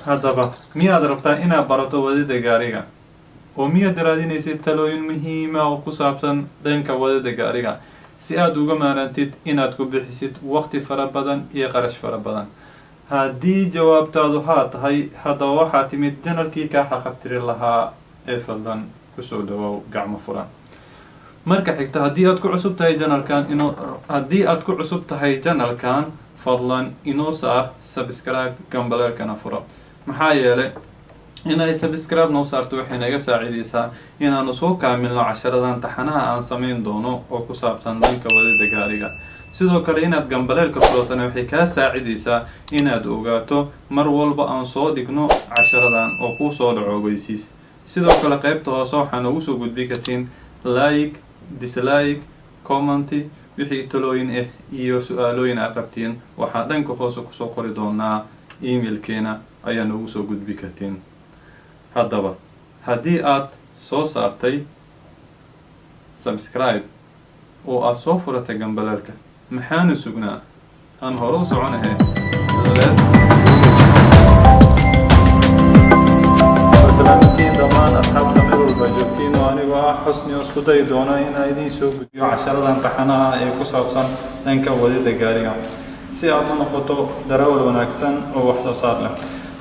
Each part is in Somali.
Haddaba, miyaad rabtaa inaad barato wadida gaariga? Oo miyaad raadinaysid talooyin muhiima oo ku saabsan dhanka wadida gaariga, si aad uga maarantid inaad ku bixisid waqti fara badan iyo qarash fara badan? Haddii jawaabtaadu haa tahay, haddaba waxaa timid channelkii kaa xaqabtiri lahaa ee fadlan kusoo dhawaaw gacmo furan. Marka xigta, haddii aad ku cusub tahay channelkan inoo haddii aad ku cusub tahay channelkan, fadlan inoo saar subscribe, gambaleelkana furo. Maxaa yeelay, inay subscribe noo saarto waxay naga saacideysaa inaanu soo kaamilno casharadan taxanaha aan samayn doono oo ku saabsan dhanka wadida gaariga. Sidoo kale, inaad gambaleelka furatana waxay kaa saacideysaa inaad ogaato mar walba aan soo dhigno casharadan oo kuu soo dhaco ogeysiis. Sidoo kale, qeybta hoose waxaa noogu soo gudbi kartiin like, dislike, comment, wixii talooyin ah iyo su-aalooyin aad qabtiin. Waxaa dhanka hoose kusoo qori doonaa emailkeena ayaa noogu soo gudbi kartiin. Haddaba, haddii aad soo saartay subscribe oo aada soo furatay gambaleelka, maxaanu sugnaa? Aan hore u soconahe. Salaamantiin dhammaan asxaabta meel walba joogtiin, oo anigoo ah Xusni oo isku dayi doona inaan idiin soo gudbiyo casharadan taxanaha ee ku saabsan dhanka wadida gaariga, si aad u noqoto darawal wanaagsan oo wax soo saar leh.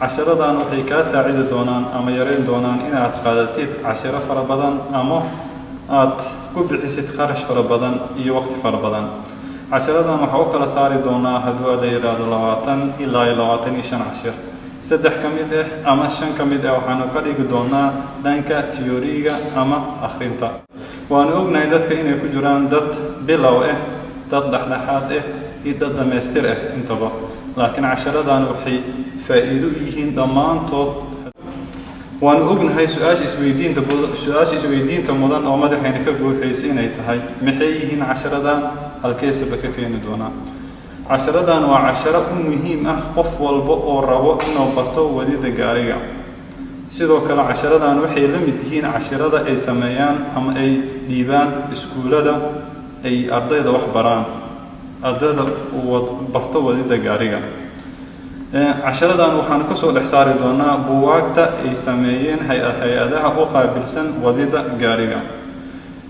Casharadan waxay kaa saacidi doonaan ama yareyn doonaan inaad qaadatid cashiro fara badan ama aad ku bixisid qarash fara badan iyo waqti fara badan. Casharadan waxaa u kala saari doonaa, hadduu la yidhaahdo, 20 ilaa iyo 25 cashir. Saddex ka mid ah ama shan ka mid ah waxaanu ka dhigi doonaa dhanka theoryga ama akhrinta. Waanu ognahay dadka inay ku jiraan dad bilow ah, dad dhexdhexaad ah iyo dad dhammaystir ah intaba, laakiin casharadan waxay faa'iido u yihiin dhammaantood. Waanu ognahay su-aasha isweydiinta mudan oo madaxayna ka buuxaysa inay tahay: maxay yihiin casharadan, halkeesaba ka keeni doonaa? Casharadan waa casharo u muhiim ah qof walba oo rabo inuu barto wadida gaariga. Sidoo kale, casharadan waxay la mid yihiin cashirada ay sameeyaan ama ay dhiibaan iskuullada ay ardayda wax baraan, ardayda barto wadida gaariga. Casharadan waxaan kasoo dhex saari doonaa buugaagta ay sameeyeen hay-adaha u qaabilsan wadida gaariga.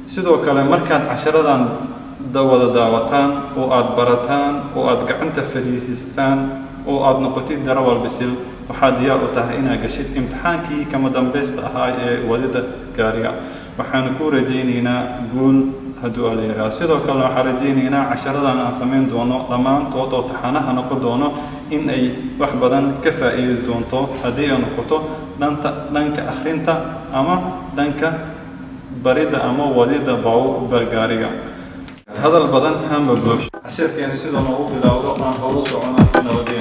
Sidoo kale, markaad casharadan wada daawataan oo aada barataan oo aada gacanta fadhiisisataan oo aada noqotid darawal bisil, waxaad diyaar u tahay inaad gashid imtixaankii kama dambaysta ahaa ee wadida gaariga. Waxaanu ku rajaynaynaa guul hadduu ala yidhaahdo. Sidoo kale, waxaan rajaynaynaa casharadan aan samayn doono dhammaantood oo taxanaha noqon doono in ay wax badan ka faa'iidi doonto, haddii ay noqoto dhanta dhanka akhrinta ama dhanka baridda ama wadida gaariga. Hadal badan hamba buuxsho. Cashirkeeni sidoo noogu bilowdo, aan horu socono. Nabadeen.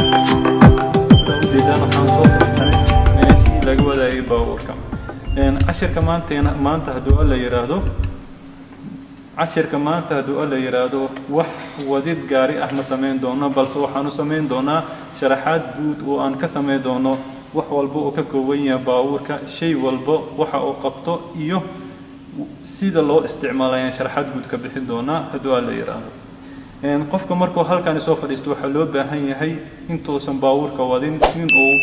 Sida ujeedaan, waxaan soo fadhiisanay meeshii laga wadaayay baabuurka. Cashirka maanteena maanta hadduu Alla yidhaahdo, cashirka maanta hadduu Alla yidhaahdo, wax wadid gaari ah ma samayn doono, balse waxaanu samayn doonaa sharaxaad guud oo aan ka samayn doono wax walba oo ka kooban yahay baabuurka, shay walba waxa uu qabto iyo sida loo isticmaalo ayaan sharaxaad guud ka bixin doonaa hadduu Alla yidhaahdo. Qofka markuu halkani soo fadhiisto, waxaa loo baahan yahay intuusan baabuurka wadin inuu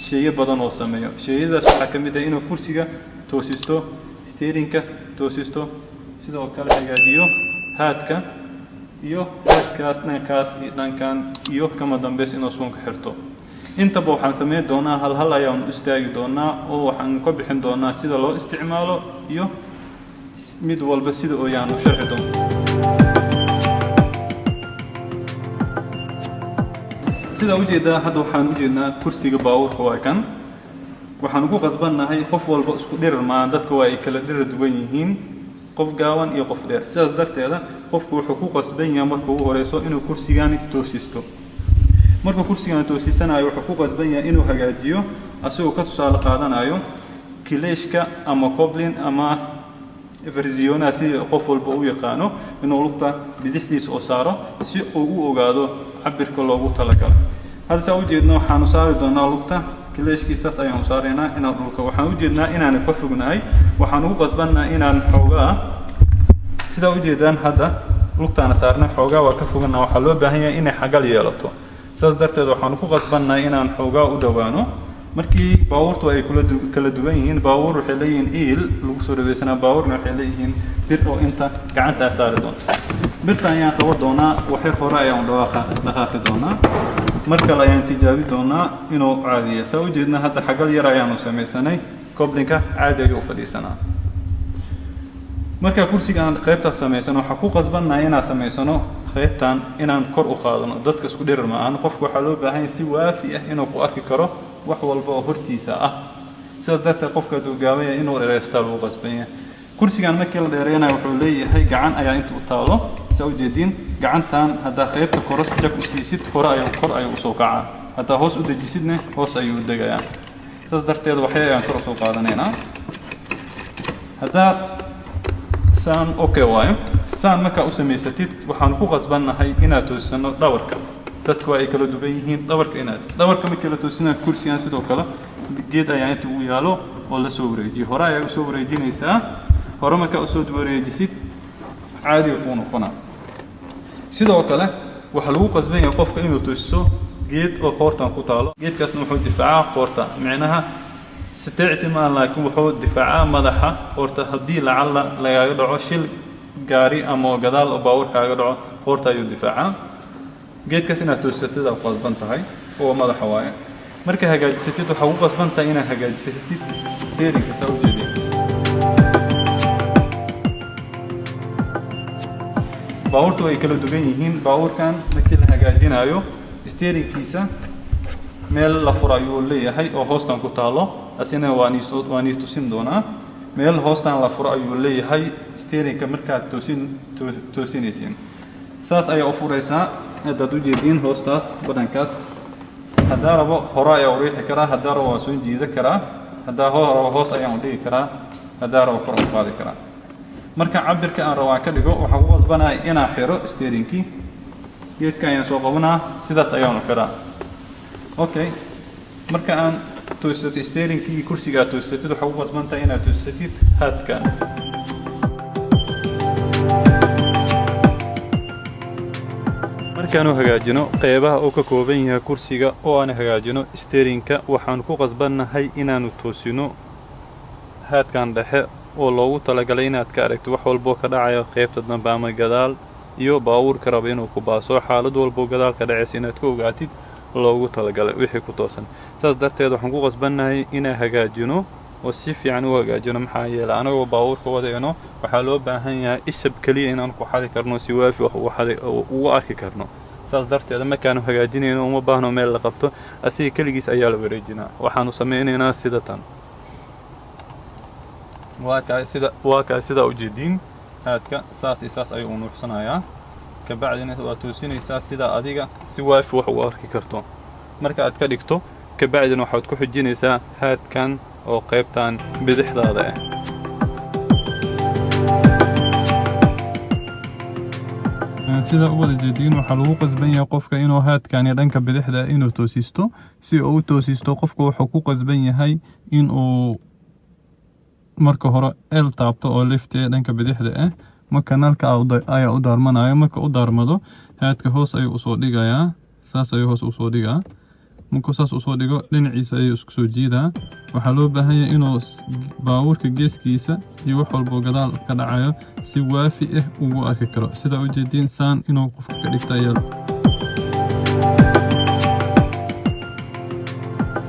sheeyo badan oo sameeyo. Sheeyadaas waxaa ka mid ah inuu kursiga toosisto, steeringka toosisto, sidoo kale hagaajiyo haadka iyo haadkaas dhankaas iyo dhankan, iyo kama dambeys inuu suunka xirto. Intaba waxaan sameyn doonaa hal hal ayaan u istaagi doonaa oo waxaan ka bixin doonaa sida loo isticmaalo iyo mid walba sida oo yaan u sharxi doono. Sida ujeedaa, hadda waxaan ujeednaa kursiga baabuurka waa kan. Waxaan ugu qasbannahay, qof walba isku dhirir maa, dadka waa ay kala dhirir duwan yihiin, qof gaaban iyo qof dheer. Sidaas darteeda, qofku wuxuu ku qasban yahay marka ugu horeyso inuu kursigani toosisto. Markuu kursigan toosisanayo, wuxuu ku qasban yahay inuu hagaajiyo, asagoo ka tusaale qaadanayo kileeshka ama coblin ama versionaha, sidii qof walba u yaqaano, inuu lugta bidixdiisa oo saaro si uu u ogaado cabirka loogu talagalay. Hadda saa ujeedno, waxaanu saari doonaa lugta kileeshkiisaas ayaanu saaraynaa inaan dhulka. Waxaan ujeednaa inaanu ka fognahay. Waxaan ugu qasbannahay inaan xoogaa sidaas. Sidaa ujeedaan, hadda lugtaana saarnay, xoogaa waa ka fogana. Waxaa loo baahan yahay inay xagal yeelato. Saas darteed waxaanu ku qasbannahay inaan xoogaa u dhowaano. Markii baabuurtu ay kula kala duwan yihiin, baabuur waxay leeyihiin iil lagu soo dhaweysanaa, baabuurna waxay leeyihiin bir oo inta gacanta saari doonto. Birta ayaan qaban doonaa, waxyar hore ayaan dhaqaaqi doonaa. Mar kale ayaan tijaabi doonaa inuu caadiya. Saa ujeedna, hadda xagal yar ayaanu samaysanay, koblinka caadi ayuu u fadhiisanaa. Marka kursiga aan qaybtaas samaysano, waxaa ku qasbannahay inaan samaysano qaybtan inaan kor u qaadano. Dadka isku dhirir ma ahan. Qofka waxaa loo baahan yahay si waafi ah inuu ku arki karo wax walba oo hortiisa ah. Sidaas darteed qofka hadduu gaaban yahay, inuu dhereystaa lagu qasban yahay. Kursigan markii la dheereynayo, wuxuu leeyahay gacan ayaa inta u taalo. Saa ujeediin, gacantan haddaa qaybta koros jag u siisid, hore ayuu kor ayuu usoo kacaa. Haddaa hoos u dejisidna, hoos ayuu u degayaa. Saas darteed waxay ayaan kor usoo qaadanaynaa. Haddaa saan okay waayo, saan markaa u samaysatid, waxaan ku qasbannahay inaad toosano dhabarka. Dadku waa ay kala duwan yihiin. Dhabarka inaad dhabarka markii la toosinayo kursigan, sidoo kale geed ayaa inta ugu yaalo oo la soo wareejiyo. Hore ayaa usoo wareejinaysaa. Hore markaa usoo wareejisid, caadiga kuu noqonaa. Sidoo kale waxaa lagu qasban yahay qofka inuu toosiso geed oo qoortan ku taalo. Geedkaasna wuxuu difaacaa qoorta, micnaha siteecsi ma aha, laakiin wuxuu difaacaa madaxa qoorta. Haddii lacalla lagaaga dhaco shil gaari ama gadaal oo baabuur kaaga dhaco, qoorta ayuu difaacaa. Geedkaas inaad toosatid aad ku qasban tahay oo madaxa waaye. Marka hagaajisatid, waxaa ku qasban tahay inaad hagaajisatid steerinka. Saa ujeedin, baabuurtu way kala duwan yihiin. Baabuurkan markii la hagaajinayo steeringkiisa, meel la furo ayuu leeyahay oo hoostan ku taalo. Asina waa nii tusin doonaa. Meel hoostan la furo ayuu leeyahay steeringka. Markaad toosinaysiin, saas ayaa u furaysaa. Haddaad ujeediin, hoostaas badhankaas haddaa rabo hore ayaa u riixi karaa, haddaa rabo waa soo jiida karaa, haddaa rabo hoos ayaan u dhigi karaa, haddaa rabo kor u qaadi karaa. Marka cabirka aan rabo aan ka dhigo, waxaan ku qasbanahay inaan xiro steeringkii. Geedka ayaan soo qabanaa, sidaas ayaan u xiraa. Okay, marka aan toosato steeringkii, kursiga aad toosatid, waxaa ku qasban tahay inaad toosatid haadka. Markaanu hagaajino qeybaha uu ka kooban yahay kursiga oo aan hagaajino steerinka, waxaanu ku qasbannahay inaanu toosino haadkan dhexe oo loogu talagalay inaad ka aragto wax walboo ka dhacayo qeybta dambe ama gadaal, iyo baabuurka raba inuu ku baaso, xaalad walboo gadaal ka dhacaysa inaad ku ogaatid loogu talagalay wixii ku toosan. Saas darteed waxaan ku qasbannahay inaan hagaajino oo si fiican u hagaajino, maxaa yeelay anagoo baabuurka wadayno waxaa loo baahan yahay ishab keliya inaan ku xadi karno, si waafi wax ugu xadi ugu arki karno. Saas darteed markaanu hagaajinayno, uma baahno meel la qabto, asiga keligiis ayaa la wareejinaa. Waxaanu sameynaynaa sida tan. Waa kaa sidaa ujeediin, haadka saas iyo saas ayuu u nuuxsanayaa. Kabacdina waa toosinaysaa sidaa adiga si waafi wax ugu arki karto. Marka aad ka dhigto, kabacdina waxaad ku xijinaysaa haadkan oo qaybtan bidixdaada ah. Sida u wada jeediin, waxaa lagu qasban yahay qofka inuu haadkani dhanka bidixda inuu toosisto. Si uu u toosisto, qofku wuxuu ku qasban yahay inuu marka hore L taabto oo left ee dhanka bidixda ah. Marka nalka ayaa u daarmanaya. Marka u daarmado, haadka hoos ayuu usoo dhigayaa. Saas ayuu hoos usoo dhigaa. Markuu saas usoo dhigo, dhinaciisa ayuu isku soo jiidaa. Waxaa loo baahan yahay inuu baabuurka geeskiisa iyo wax walbo gadaal ka dhacayo si waafi ah ugu arki karo. Sidaa ujeediin, saan inuu qofka ka dhigta ayaa.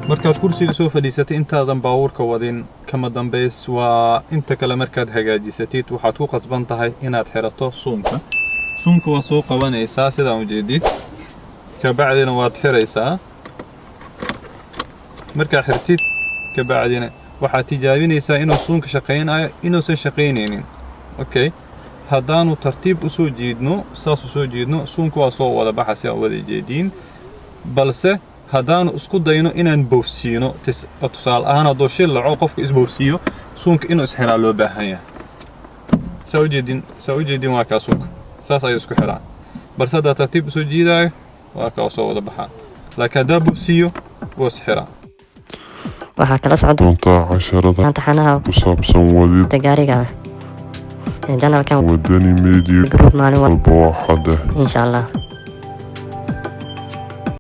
Markaad kursiga soo fadhiisatay, intaadan baabuurka wadin, kama dambays waa inta kale. Markaad hagaajisatid, waxaad ku qasban tahay inaad xirato suunka. Suunka waa soo qabanaysaa sidaa ujeedid, kabacdina waad xiraysaa. Markaad xirtid, kabacdina waxaad tijaabinaysaa inuu suunka shaqaynayo, inuusan shaqaynaynin. Okay, haddaanu tartiib usoo jiidno, saas usoo jiidno, suunka waa soo wada baxa si aan wada jeediin. Balse haddaanu isku dayno inaan boofsiino, tusaale ahaan hadduu shil dhaco, qofka isboofsiiyo, suunka inuu isxiraa loo baahan yahay. Saa ujeedin, waa kaa suunka saas ayuu isku xiraa. Balse haddaa tartiib usoo jiidaayo, waa kaa soo wada baxaa, laakiin haddaa boofsiiyo, wuu isxiraa. Waxaa kala socon doontaa casharada taxanaha ku saabsan wadida gaariga. Channelkan Wadani Media Group maalin walba oo Axad ah. Insha Allah.